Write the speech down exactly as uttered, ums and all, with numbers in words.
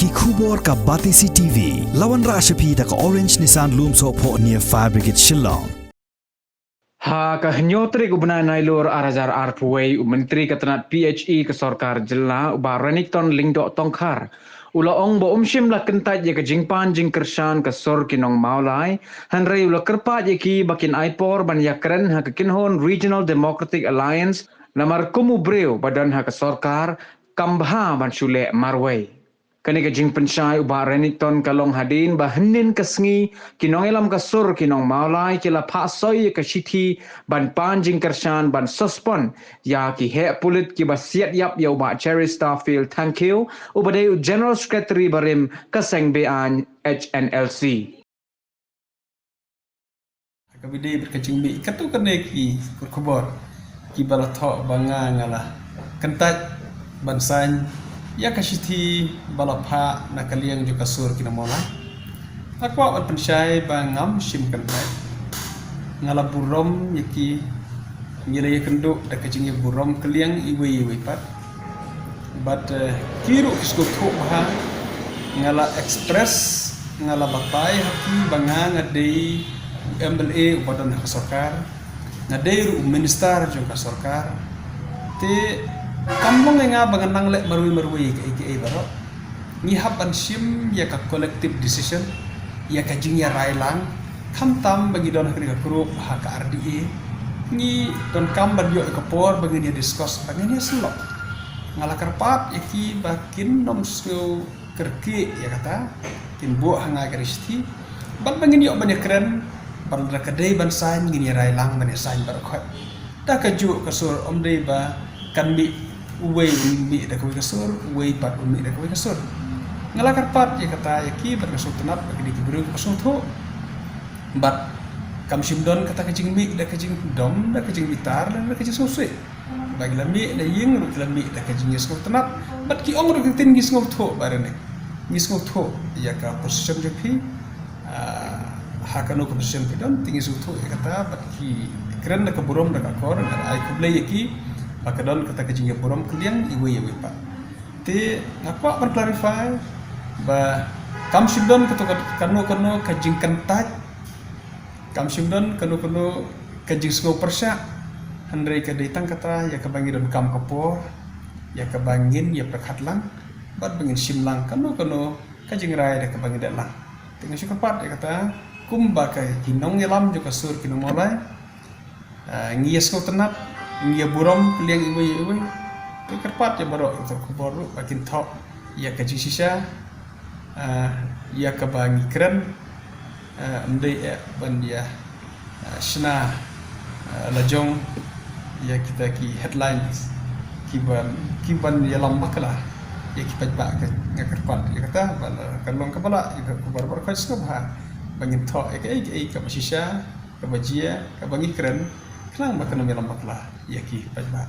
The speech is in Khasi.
Ki khubor ka Batesi T V, la wanrah sha phi da ka Orange Nissan Lumsohphoh near Fire Brigade Shillong. Ha ka hynñiew tarik u bnai Nailur ar hajar arphew wei, u Myntri ka tnat P H E ka Sorkar Jylla, u Bah Renikton Lyngdoh Tongkhar, u la ong ba um shym la kyntait ïa ka jingpan jingkyrshan ka sur ki nong Mawlai, hynrei u la kyrpad ïa ki ba kin ai por ban ïakren ha ka kynhun Regional Democratic Alliance, namar kum u briew ba don ha ka sorkar, kam bha ban shu leh marwei. Kane ka jingpynshai u Bah Renikton ka long hadien ba hynnin ka sngi ki nongïalam ka sur ki nong Mawlai ki la phah soi ïa ka shithi ban pan jingkyrshan ban suspend ïa ki heh pulit kiba siat ïap ïa u Bah Cherry Starfield Thangkhiew, uba dei u General Secretary barim ka seng be-aiñ H N L C. Ka bidei bad ka jingmih katto katne ki kur khubor kiba la thoh ba nga nga la kyntait ban sign ïa ka shithi ba la phah na ka liang jong ka sur ki nong Mawlai. Nga kwah ban pynshai ba ngam shym kyntait. Nga la burom ïa ki, ngi la ïakynduh da ka jingïaburom kylliang iwei iwei pat. Bad, eh, ki ruh ki sngewthuh bha, nga la express, nga la batai ha ki ba nga nga dei u M L A uba don ha ka sorkar, nga dei ruh u minister jong ka sorkar. Te kam long ïa nga ba ngan nang leh marwei marwei kaei kaei baroh. Ngi hap ban shim ïa ka collective decision, ïa ka jingïarai lang, khamtam ba ngi don ha kane ka group ha ka R D A. Ngi donkam ban ïoh ïa ka por ba ngin ïa discuss, ba ngin ïa sylloh. Nga la kyrpad ïa ki ba kin nym sngew kyrkieh ïa kata, kin buh ha nga ïa ka shithi. Bad ba ngin ïoh ban ïakren, bad lada ka dei ban sign ngin ïa rai lang ban ïa sign baroh khoit. Da kajuh ka sur, ym dei ba kan mih uwei un mih da kawei ka sur, uwei pat un mih da kawei ka sur. Nga la kyrpad ïa kata ïa ki bad nga sngewtynnat ba ki dei ki briew kiba sngewthuh. Bad kam shym don kata ka jingmih da ka jingdom, da ka jingbitar, da ka jingsngewsih. Ba ki la mih na ïing ruh ki la mih da ka jingïasngewtynnat. Bad ki ong ruh ki ktien ngi sngewthuh ba rene. Ngi sngewthuh ïa ka position jong phi. Ah, ha kano ka position phi don, te ngi sngewthuh ïa kata, bad ki kren da ka burom da ka akor, nga ai khublei ïa ki ba ka don kata ka jingïaburom kylliang iwei ïa iwei pat. Te nga kwah ban clarify ba kam shym don kato ka, kano kano ka jingkyntait, kam shym don kano kano ka jingsngew pyrshah, hynrei ka dei tang kata ïa kaba ngi donkam ka por, ïa kaba ngin ïa pyrkhat lang, bad ba ngin shim lang kano kano ka jingrai da kaba ngi dei lang. Te nga shu kyrpad ïa kata, kumba ka ki nongïalam jong ka sur ki nong Mawlai, ah, ngi ïa sngewtynnat, ngi ïa burom kylliang iwei ïa iwei. Te kyrpad ïa baroh ïa ka khubor ruh ba kin thoh ïa ka jingshisha, ah, ïa kaba ngi kren, ah, ym dei eh ban ïa, ah, shna, ah, la jong ïa kita ki headlines kiban, kiban ïalam bakla ïa ki paidbah. Ka, nga kyrpad ïa kata ba la kan long kaba lah ïa ka khubor baroh khoit sngewbha ba ngin thoh ïa kaei kaei kaba shisha, kaba jia, kaba ngi kren, khnang ba kan ym ïalam bakla ïa ki paidbah.